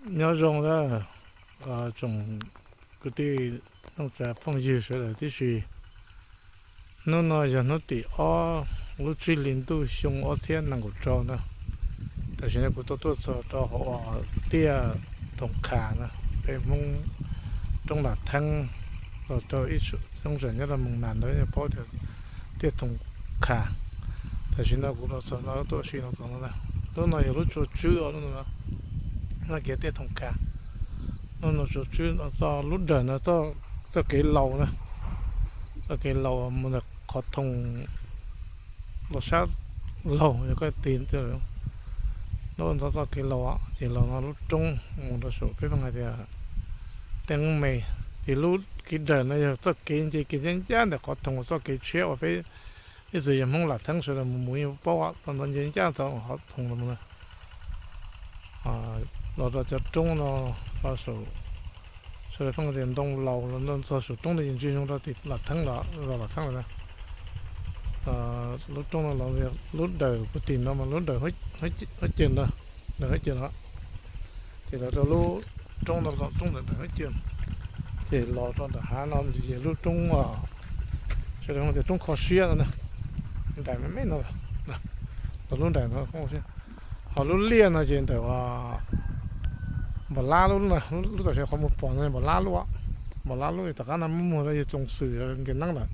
Nyob zoo na, tsoom kwv tij neej tsa phooj ywg sawv daws tib si. Hnub no yog hnub tim ob lub tsib hli ntuj xyoo ob txhiab nees nkaum rau na. Tam sim no kuv tuaj tuaj txog rau hauv tiaj Thoom Khas na, peb Hmoob roob Lam Theeb los rau ib tsoom nyob rau Moos Nas ntawd paub tias tiaj Thoom Khas. Tam sim no kuv los txog no tuaj si no txog no na. Lub no yog lub tsua tswb os, lub no no kev tiaj Thoom Khas. Lub no tsua tswb no txoj lub dawm no, txoj kev laus na, txoj kev laus mus ntawm qhov Thoom los sab laug yog koj tig lub ntawd txoj kev laus ces los no lub roob mus rau saum peb pheej hais tias Teeb Me. Ces lub kev dawm no yog txoj kev nce kev ncaj ncaj ntawm qhov Thoom txoj kev tshiab uas peb ib txwm yog Hmoob Lam Theeb sawv daws mus mus yeej paub txog ntawd, nce ncaj txog qhov Thoom los mus na. Los rau cov roob no, los saum, sawv daws pheej tias ntoo laus los ntoo txog saum roob no ces ntswg zoo rau tim Lam Theeb los, zos Lam Theeb lawm na. Lub roob no los lub dawm puag tim no mas lub dawm Huab Cawm no, dawm Huab Cawm no. Ces los rau lub roob no, roob ntawm dawm Huab Cawm, ces los rau ntawm hav no ces lub roob, sawv daws tias roob Kho Siab no na. Nraim me me no, los lub nraim no. Ho lub liaj no ces ntawm Npam Lab lub, lub tam sim qhov mus pom no Npam Lab lub, Npam Lab lub tom qab no muaj muag rau yawg Txoos Xwm nkawd neeb lawm.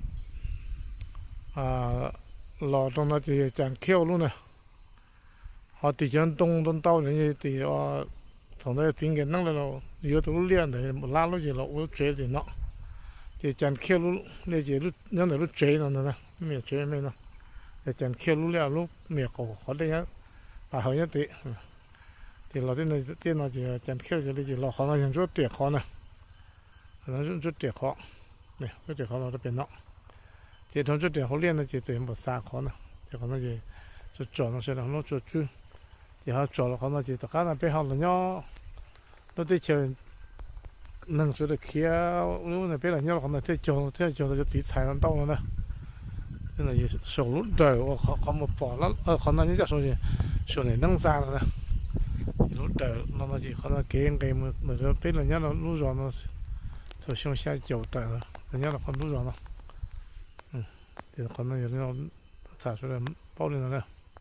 Los rau no ces yog Cas Khiauj lub na. Ho tim cov ntoo ntau ntau no tim, thaum ntawd txiv nkawd neeb lawm los yuav tus lub liaj ntawd Npam Lab lub ces los ua lub tsev tim no. Ces Cas Khiauj lub liaj ces nyob ntawm lub tsev no ntag, me nyuam tsev me no. Yog Cas Khiauj lub liaj lub me nyuam qaum qhov dej nyob, pas hawv nyob tim. Ces los tiaj no ces Cas Khiauj ces li ces los qhov no yog Ntsuab Riam qhov na. Ntsuab Riam qhov, Ntsuab Riam qhov los rau pem no. Ces dhau Ntsuab Riam hauv liaj no ces txawm Npam Xas qhov na. Ces qhov no ces tsom tsom no sawv daws lub tsua tswb. Ces ho tsom los qhov no ces tom qab no peb ho los nyob lub teb chaws neeg sawv daws khiav lub no peb los nyob los qhov no thiaj caug, thiaj caug tau cov txiv txhais no ntau no na. Saum lub dawm uas qhov mus pom, qhov no nyob caj saum, saum ntawm neeb ntxa no na. Ces lub dawm no no ces qhov no kev nqes mus peb los nyob lub zos no thaum xyoo xya caum tawm los nyob rau qhov lub zos no. Ces qhov no yog tham sawv daws paub li no na.